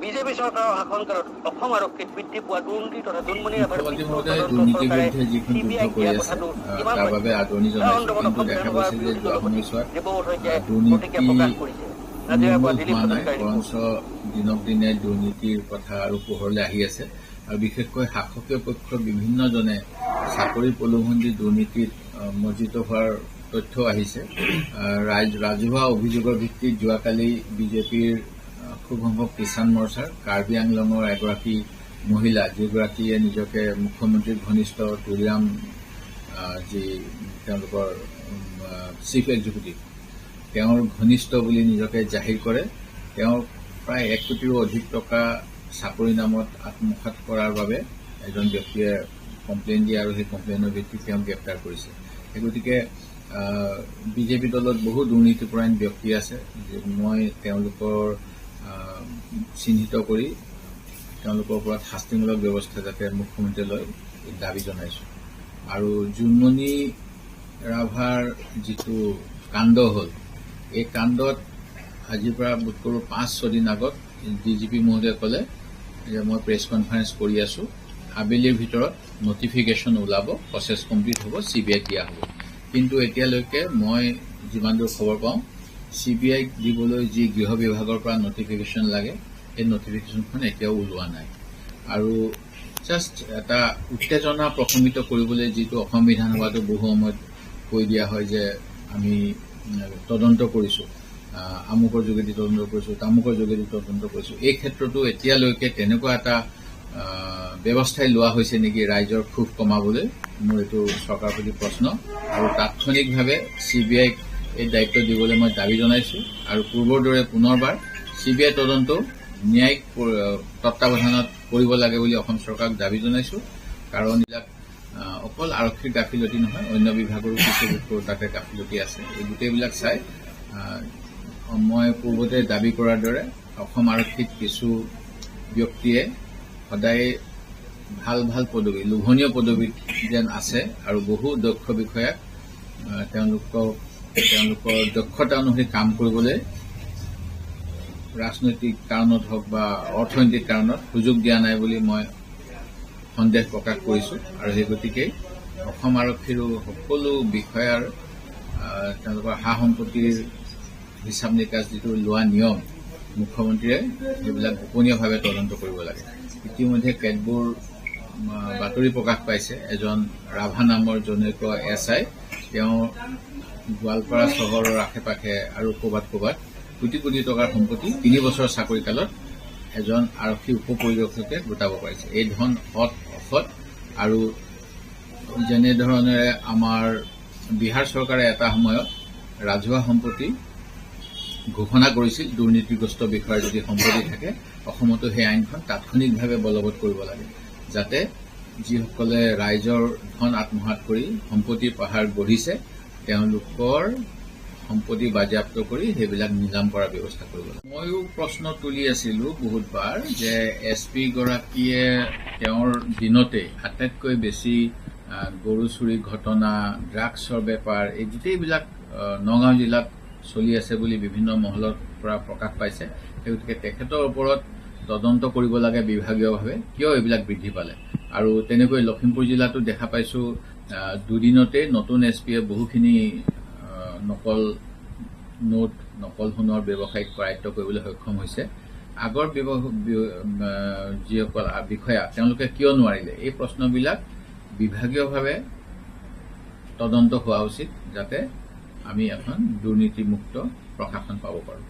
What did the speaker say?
BJP চৰকাৰৰ শাসনকালত অসম আৰক্ষীত বৃদ্ধি পোৱা দুৰ্নীতি তথা জোনমণি ৰাভাৰ মুখ্যমন্ত্ৰী মৃত্যুৰ মহোদয়ে তদন্ত দুৰ্নীতিৰ চৰকাৰে বিৰুদ্ধে যিখন চি বি যুদ্ধ আইক কৰি দিয়া আছে, কথাটো কিমান তাৰ সত্য, বাবে আদৰণি তাৰ জনাইছো। সন্দৰ্ভত কিন্তু অসম দেখা বিধানসভাৰ গৈছে যে বিৰোধী যোৱা দলপতি সময়ছোৱাত দেৱব্ৰত শইকীয়াই দুৰ্নীতি প্ৰতিক্ৰিয়া প্ৰকাশ কৰিছে। নাজিৰাৰ পৰা নিৰ্মূল দিলীপ হোৱা নাই, হাজৰিকাৰ ৰিপৰ্ট। বৰঞ্চ দিনক দিনে দুৰ্নীতিৰ কথা আৰু পোহৰলৈ আহি আছে। আৰু বিশেষকৈ শাসকীয় পক্ষৰ বিভিন্নজনে চাকৰি প্ৰলোভন দি দুৰ্নীতিত মজ্জিত হোৱাৰ তথ্য আহিছে। ৰাজহুৱা অভিযোগৰ ভিত্তিত যোৱাকালি বিজেপিৰ খুব সম্ভৱ কিষাণ মৰ্চাৰ কাৰ্বি আংলঙৰ এগৰাকী মহিলা, যিগৰাকীয়ে নিজকে মুখ্যমন্ত্ৰীৰ ঘনিষ্ঠ তুলিৰাম যি তেওঁলোকৰ চিফ এক্সিকিউটিভ, তেওঁৰ ঘনিষ্ঠ বুলি নিজকে জাহিৰ কৰে, তেওঁ প্ৰায় 1 কোটিৰো অধিক টকা চাকৰি নামত আত্মসাৎ কৰাৰ বাবে এজন ব্যক্তিয়ে কমপ্লেইন দিয়ে আৰু সেই কমপ্লেইনৰ ভিত্তিত তেওঁক গ্ৰেপ্তাৰ কৰিছে। সেই গতিকে বিজেপি দলত বহু দুৰ্নীতিপৰায়ণ ব্যক্তি আছে, মই তেওঁলোকৰ চিহ্নিত কৰি তেওঁলোকৰ ওপৰত শাস্তিমূলক ব্যৱস্থা যাতে মুখ্যমন্ত্ৰীয়ে লয় দাবী জনাইছো। আৰু জোনমণি ৰাভাৰ যিটো কাণ্ড হ'ল, এই কাণ্ডত আজিৰ পৰা বোধ কৰোঁ 5-6 দিন আগত ডি জি পি মহোদয়ে ক'লে যে মই প্ৰেছ কনফাৰেন্স কৰি আছো, আবেলিৰ ভিতৰত নটিফিকেশ্যন ওলাব, প্ৰচেছ কমপ্লিট হ'ব, চি বি আইক দিয়া হ'ব। কিন্তু এতিয়ালৈকে মই যিমান দূৰ খবৰ পাওঁ, চি বি আইক দিবলৈ যি গৃহ বিভাগৰ পৰা নটিফিকেশ্যন লাগে, সেই নটিফিকেশ্যনখন এতিয়াও ওলোৱা নাই। আৰু জাষ্ট এটা উত্তেজনা প্ৰশমিত কৰিবলৈ যিটো অসম বিধানসভাতো বহু সময়ত কৈ দিয়া হয় যে আমি তদন্ত কৰিছো, আমুকৰ যোগেদি তদন্ত কৰিছো, তামুকৰ যোগেদি তদন্ত কৰিছো, এই ক্ষেত্ৰতো এতিয়ালৈকে তেনেকুৱা এটা ব্যৱস্থাই লোৱা হৈছে নেকি ৰাইজৰ ক্ষোভ কমাবলৈ, মোৰ এইটো চৰকাৰৰ প্ৰতি প্ৰশ্ন। আৰু তাৎক্ষণিকভাৱে চি বি আইক এই দায়িত্ব দিবলৈ মই দাবী জনাইছো। আৰু পূৰ্বৰ দৰে পুনৰবাৰ চি বি আই তদন্ত ন্যায়িক তত্বাৱধানত কৰিব লাগে বুলি অসম চৰকাৰক দাবী জনাইছো। কাৰণ এইবিলাক অকল আৰক্ষীৰ গাফিলতি নহয়, অন্য বিভাগৰো কিছু তাতে গাফিলতি আছে। এই গোটেইবিলাক চাই মই পূৰ্বতে দাবী কৰাৰ দৰে অসম আৰক্ষীত কিছু ব্যক্তিয়ে সদায় ভাল ভাল পদবী, লোভনীয় পদবীত যেন আছে আৰু বহু দক্ষ বিষয়াক তেওঁলোকৰ দক্ষতা অনুসৰি কাম কৰিবলৈ ৰাজনৈতিক কাৰণত হওক বা অৰ্থনৈতিক কাৰণত সুযোগ দিয়া নাই বুলি মই সন্দেহ প্ৰকাশ কৰিছো। আৰু সেই গতিকে অসম আৰক্ষীৰো সকলো বিষয়াৰ তেওঁলোকৰ সা সম্পত্তিৰ হিচাপ নিকাচ যিটো লোৱা নিয়ম, মুখ্যমন্ত্ৰীয়ে সেইবিলাক গোপনীয়ভাৱে তদন্ত কৰিব লাগে। ইতিমধ্যে কেতবোৰ বাতৰি প্ৰকাশ পাইছে, এজন ৰাভা নামৰ জনৈক এছ I, তেওঁ গোৱালপাৰা চহৰৰ আশে পাশে আৰু ক'ৰবাত ক'ৰবাত কোটি কোটি টকাৰ সম্পত্তি 3 বছৰৰ চাকৰিকালত এজন আৰক্ষী উপ পৰিদৰ্শকে গোটাব পাৰিছে। এই ধন সৎ অসৎ আৰু যেনেধৰণেৰে আমাৰ বিহাৰ চৰকাৰে এটা সময়ত ৰাজহুৱা সম্পত্তি ঘোষণা কৰিছিল, দুৰ্নীতিগ্ৰস্ত বিষয়াৰ যদি সম্পত্তি থাকে, অসমতো সেই আইনখন তাৎক্ষণিকভাৱে বলবৎ কৰিব লাগে, যাতে যিসকলে ৰাইজৰ ধন আত্মসাৎ কৰি সম্পত্তিৰ পাহাৰ গঢ়িছে তেওঁলোকৰ সম্পত্তি বাজেয়াপ্ত কৰি সেইবিলাক নিলাম কৰাৰ ব্যৱস্থা কৰিব লাগে। ময়ো প্ৰশ্ন তুলি আছিলো বহুতবাৰ যে এছ পি গৰাকীয়ে তেওঁৰ দিনতেই আটাইতকৈ বেছি গৰু চুৰি ঘটনা, ড্ৰাগছৰ বেপাৰ, এই গোটেইবিলাক নগাঁও জিলাত চলি আছে বুলি বিভিন্ন মহলৰ পৰা প্ৰকাশ পাইছে। সেই গতিকে তেখেতৰ ওপৰত তদন্ত কৰিব লাগে বিভাগীয়ভাৱে, কিয় এইবিলাক বৃদ্ধি পালে। আৰু তেনেকৈ লখিমপুৰ জিলাতো দেখা পাইছো, দুদিনতে নতুন এছ পিয়ে বহুখিনি নকল নোট, নকল সোণৰ ব্যৱসায়িক কৰায়ত্ব কৰিবলৈ সক্ষম হৈছে। আগৰ যিসকল বিষয়া, তেওঁলোকে কিয় নোৱাৰিলে, এই প্ৰশ্নবিলাক বিভাগীয়ভাৱে তদন্ত হোৱা উচিত, যাতে আমি এখন দুৰ্নীতিমুক্ত প্ৰশাসন পাব পাৰোঁ।